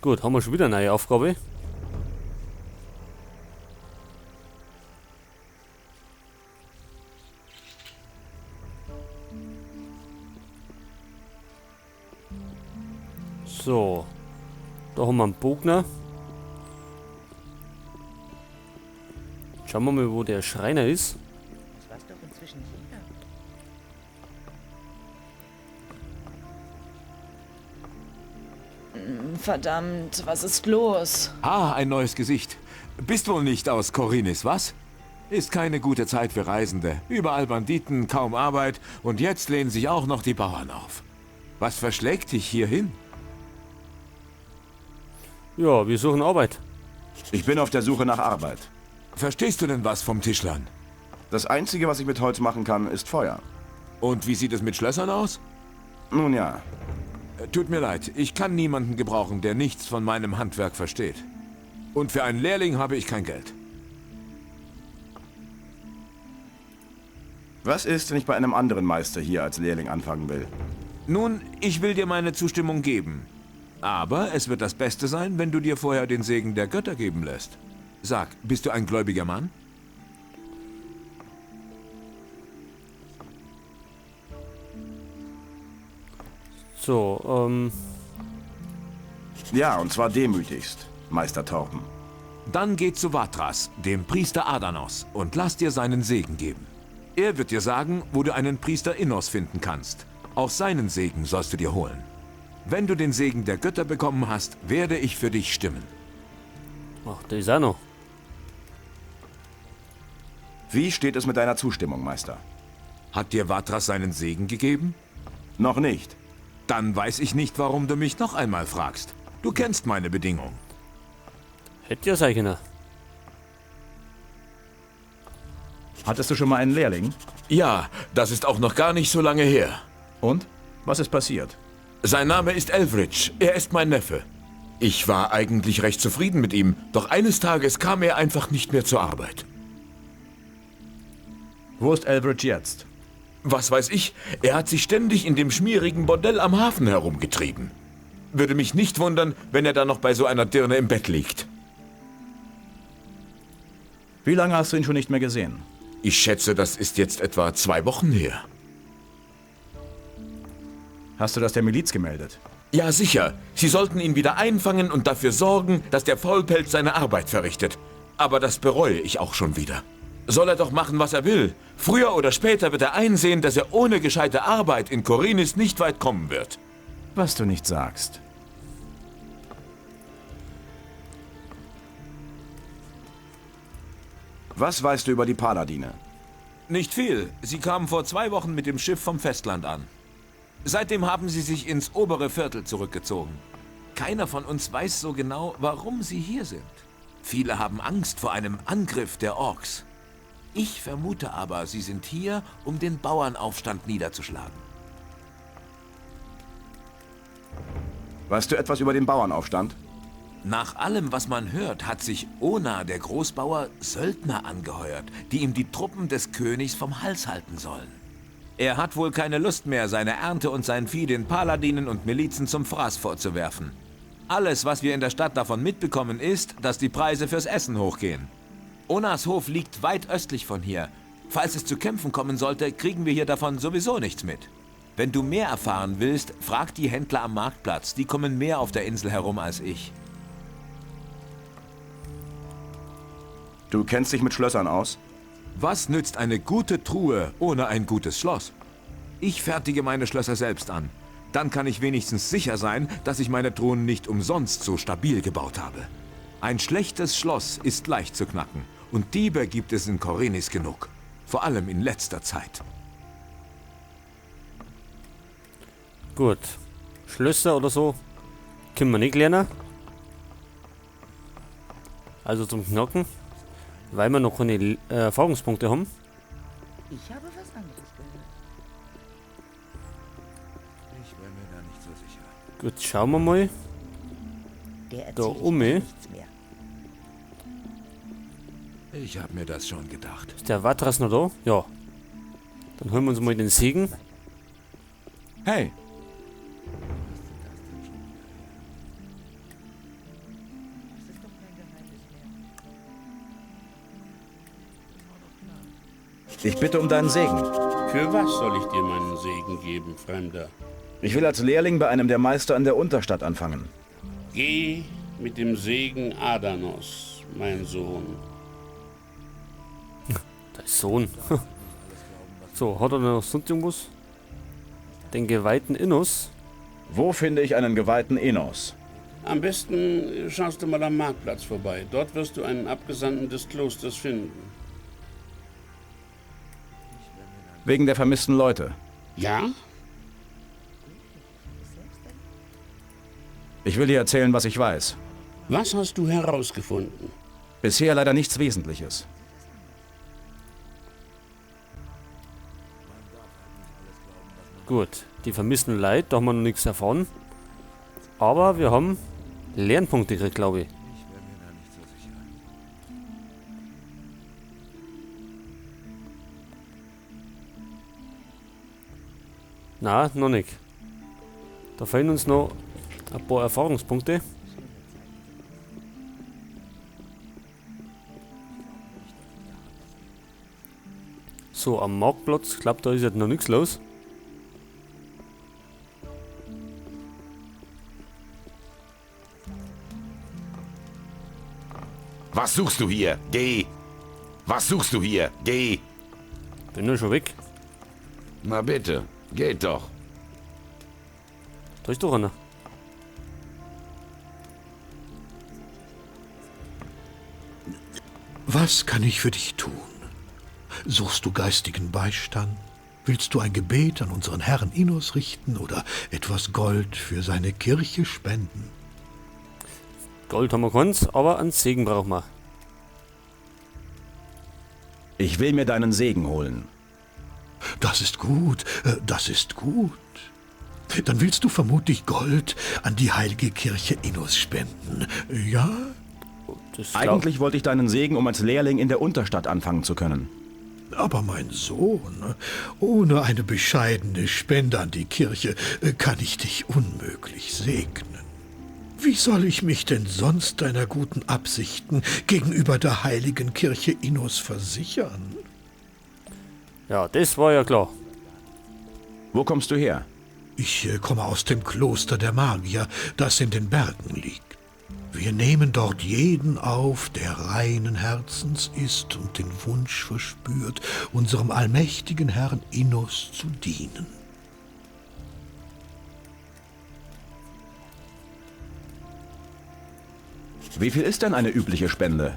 Gut, haben wir schon wieder eine neue Aufgabe. So. Da haben wir einen Bogner. Schauen wir mal, wo der Schreiner ist. Das weiß doch inzwischen jeder. Verdammt, was ist los? Ah, ein neues Gesicht. Bist wohl nicht aus Khorinis, was? Ist keine gute Zeit für Reisende. Überall Banditen, kaum Arbeit und jetzt lehnen sich auch noch die Bauern auf. Was verschlägt dich hierhin? Ja, wir suchen Arbeit. Ich bin auf der Suche nach Arbeit. Verstehst du denn was vom Tischlern? Das Einzige, was ich mit Holz machen kann, ist Feuer. Und wie sieht es mit Schlössern aus? Nun ja. Tut mir leid, ich kann niemanden gebrauchen, der nichts von meinem Handwerk versteht. Und für einen Lehrling habe ich kein Geld. Was ist, wenn ich bei einem anderen Meister hier als Lehrling anfangen will? Nun, ich will dir meine Zustimmung geben. Aber es wird das Beste sein, wenn du dir vorher den Segen der Götter geben lässt. Sag, bist du ein gläubiger Mann? So, Ja, und zwar demütigst, Meister Torben. Dann geh zu Vatras, dem Priester Adanos, und lass dir seinen Segen geben. Er wird dir sagen, wo du einen Priester Innos finden kannst. Auch seinen Segen sollst du dir holen. Wenn du den Segen der Götter bekommen hast, werde ich für dich stimmen. Ach, der ist auch noch. Wie steht es mit deiner Zustimmung, Meister? Hat dir Vatras seinen Segen gegeben? Noch nicht. Dann weiß ich nicht, warum du mich noch einmal fragst. Du kennst meine Bedingung. Hätte ja sein können. Hattest du schon mal einen Lehrling? Ja, das ist auch noch gar nicht so lange her. Und? Was ist passiert? Sein Name ist Elvridge. Er ist mein Neffe. Ich war eigentlich recht zufrieden mit ihm, doch eines Tages kam er einfach nicht mehr zur Arbeit. Wo ist Elvridge jetzt? Was weiß ich? Er hat sich ständig in dem schmierigen Bordell am Hafen herumgetrieben. Würde mich nicht wundern, wenn er da noch bei so einer Dirne im Bett liegt. Wie lange hast du ihn schon nicht mehr gesehen? Ich schätze, das ist jetzt etwa 2 Wochen her. Hast du das der Miliz gemeldet? Ja, sicher. Sie sollten ihn wieder einfangen und dafür sorgen, dass der Faulpelz seine Arbeit verrichtet. Aber das bereue ich auch schon wieder. Soll er doch machen, was er will. Früher oder später wird er einsehen, dass er ohne gescheite Arbeit in Khorinis nicht weit kommen wird. Was du nicht sagst. Was weißt du über die Paladine? Nicht viel. Sie kamen vor 2 Wochen mit dem Schiff vom Festland an. Seitdem haben sie sich ins obere Viertel zurückgezogen. Keiner von uns weiß so genau, warum sie hier sind. Viele haben Angst vor einem Angriff der Orks. Ich vermute aber, sie sind hier, um den Bauernaufstand niederzuschlagen. Weißt du etwas über den Bauernaufstand? Nach allem, was man hört, hat sich Ona, der Großbauer, Söldner angeheuert, die ihm die Truppen des Königs vom Hals halten sollen. Er hat wohl keine Lust mehr, seine Ernte und sein Vieh den Paladinen und Milizen zum Fraß vorzuwerfen. Alles, was wir in der Stadt davon mitbekommen, ist, dass die Preise fürs Essen hochgehen. Onas Hof liegt weit östlich von hier. Falls es zu Kämpfen kommen sollte, kriegen wir hier davon sowieso nichts mit. Wenn du mehr erfahren willst, frag die Händler am Marktplatz. Die kommen mehr auf der Insel herum als ich. Du kennst dich mit Schlössern aus? Was nützt eine gute Truhe ohne ein gutes Schloss? Ich fertige meine Schlösser selbst an. Dann kann ich wenigstens sicher sein, dass ich meine Truhen nicht umsonst so stabil gebaut habe. Ein schlechtes Schloss ist leicht zu knacken. Und Diebe gibt es in Khorinis genug. Vor allem in letzter Zeit. Gut. Schlösser oder so können wir nicht lernen. Also zum Knacken. Weil wir noch keine Erfahrungspunkte haben. Ich habe was anderes gehört. Ich bin mir da nicht so sicher. Gut, schauen wir mal. Der Da erzählt um mir mich. nichts mehr. Ich hab mir das schon gedacht. Ist der Vatras noch da? Ja. Dann holen wir uns mal den Segen. Hey! Ich bitte um deinen Segen. Für was soll ich dir meinen Segen geben, Fremder? Ich will als Lehrling bei einem der Meister in der Unterstadt anfangen. Geh mit dem Segen Adanos, mein Sohn. Der Sohn. So, hat er noch sonst irgendwas? Den geweihten Innos. Wo finde ich einen geweihten Innos? Am besten schaust du mal am Marktplatz vorbei. Dort wirst du einen Abgesandten des Klosters finden. Wegen der vermissten Leute. Ja? Ich will dir erzählen, was ich weiß. Was hast du herausgefunden? Bisher leider nichts Wesentliches. Gut, die vermissten Leute, da haben wir noch nichts erfahren. Aber wir haben Lernpunkte gekriegt, glaube ich. Na, noch nicht. Da fehlen uns noch ein paar Erfahrungspunkte. So, am Marktplatz, ich glaube, da ist jetzt noch nichts los. Was suchst du hier? Geh! Was suchst du hier? Geh! Bin ja schon weg. Na bitte, geht doch. Da ist doch einer. Was kann ich für dich tun? Suchst du geistigen Beistand? Willst du ein Gebet an unseren Herrn Innos richten oder etwas Gold für seine Kirche spenden? Gold haben wir keins, aber einen Segen brauchen wir. Ich will mir deinen Segen holen. Das ist gut, das ist gut. Dann willst du vermutlich Gold an die heilige Kirche Innos spenden, ja? Eigentlich wollte ich deinen Segen, um als Lehrling in der Unterstadt anfangen zu können. Aber mein Sohn, ohne eine bescheidene Spende an die Kirche kann ich dich unmöglich segnen. Wie soll ich mich denn sonst deiner guten Absichten gegenüber der heiligen Kirche Innos versichern? Ja, das war ja klar. Wo kommst du her? Ich komme aus dem Kloster der Magier, das in den Bergen liegt. Wir nehmen dort jeden auf, der reinen Herzens ist und den Wunsch verspürt, unserem allmächtigen Herrn Innos zu dienen. Wie viel ist denn eine übliche Spende?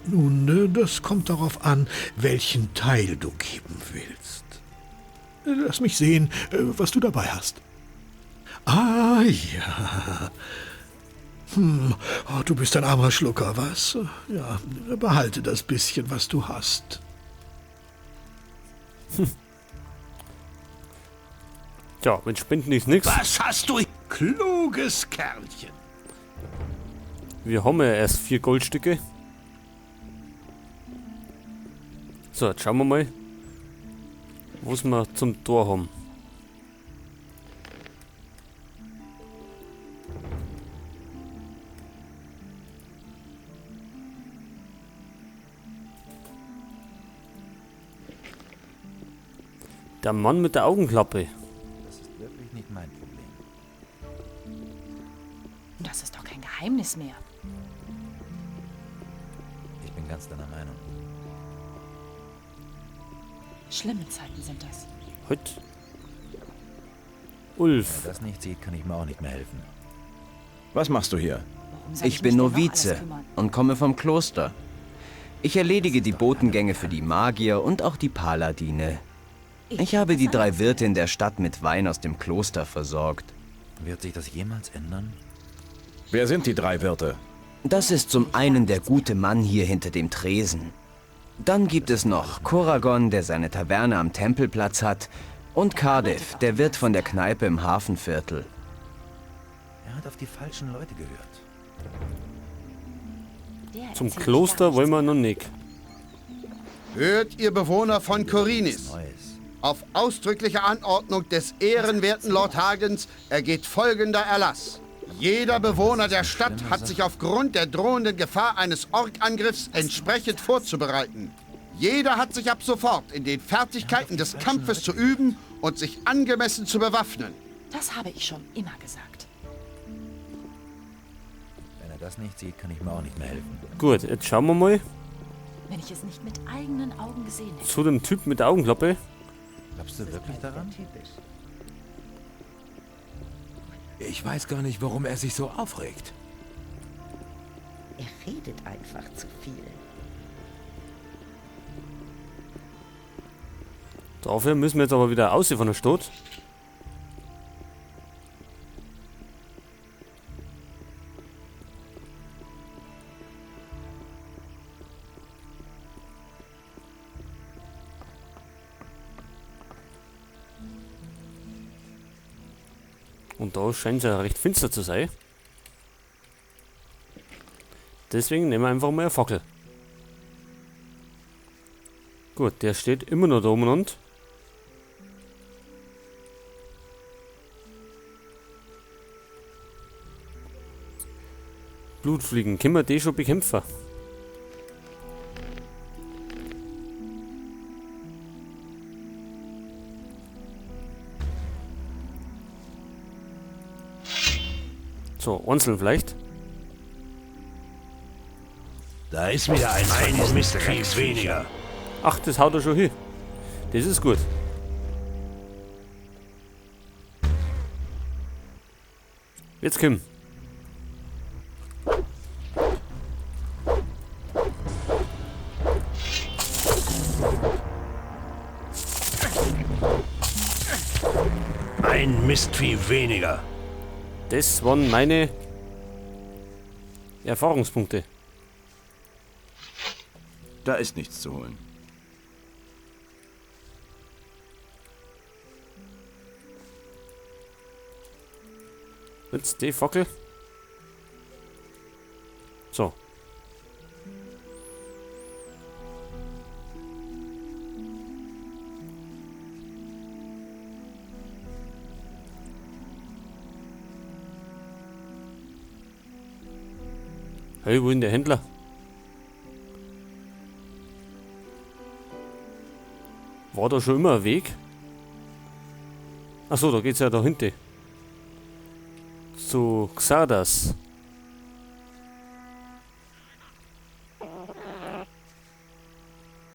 Nun, das kommt darauf an, welchen Teil du geben willst. Lass mich sehen, was du dabei hast. Ah, ja. Oh, du bist ein armer Schlucker, was? Ja, behalte das bisschen, was du hast. Tja, mit Spenden ist nix. Was hast du? Kluges Kerlchen. Wir haben ja erst 4 Goldstücke. So, jetzt schauen wir mal, was wir zum Tor haben. Der Mann mit der Augenklappe. Das ist wirklich nicht mein Problem. Das ist doch kein Geheimnis mehr. Ich bin ganz deiner Meinung. Schlimme Zeiten sind das. Heute. Ulf. Wer das nicht sieht, kann ich mir auch nicht mehr helfen. Was machst du hier? Ich bin Novize und komme vom Kloster. Ich erledige die Botengänge für die Magier und auch die Paladine. Ich habe die 3 Wirte in der Stadt mit Wein aus dem Kloster versorgt. Wird sich das jemals ändern? Wer sind die 3 Wirte? Das ist zum einen der gute Mann hier hinter dem Tresen. Dann gibt es noch Koragon, der seine Taverne am Tempelplatz hat, und Cardiff, der Wirt von der Kneipe im Hafenviertel. Er hat auf die falschen Leute gehört. Zum Kloster wollen wir noch nicht. Hört ihr Bewohner von Khorinis? Auf ausdrückliche Anordnung des ehrenwerten Lord Hagens ergeht folgender Erlass. Jeder Bewohner der Stadt hat sich aufgrund der drohenden Gefahr eines Ork-Angriffs entsprechend vorzubereiten. Jeder hat sich ab sofort in den Fertigkeiten des Kampfes zu üben und sich angemessen zu bewaffnen. Das habe ich schon immer gesagt. Wenn er das nicht sieht, kann ich mir auch nicht mehr helfen. Gut, jetzt schauen wir mal Wenn ich es nicht mit eigenen Augen gesehen hätte. zu dem Typ mit der Augenklappe. Glaubst du wirklich daran? Ich weiß gar nicht, warum er sich so aufregt. Er redet einfach zu viel. Dafür müssen wir jetzt aber wieder raus von der Stadt. Und da scheint es ja recht finster zu sein. Deswegen nehmen wir einfach mal eine Fackel. Gut, der steht immer noch da umeinander. Blutfliegen, können wir die schon bekämpfen? So, einzeln vielleicht. Da ist wieder eins von diesen Mistvieh weniger. Ach, das haut er schon hin. Das ist gut. Jetzt komm. Ein Mistvieh weniger. Das waren meine Erfahrungspunkte. Da ist nichts zu holen. Jetzt die Fackel. So. Hey, wo ist denn der Händler? War da schon immer ein Weg? Achso, da geht's ja da hinten. Zu Xardas.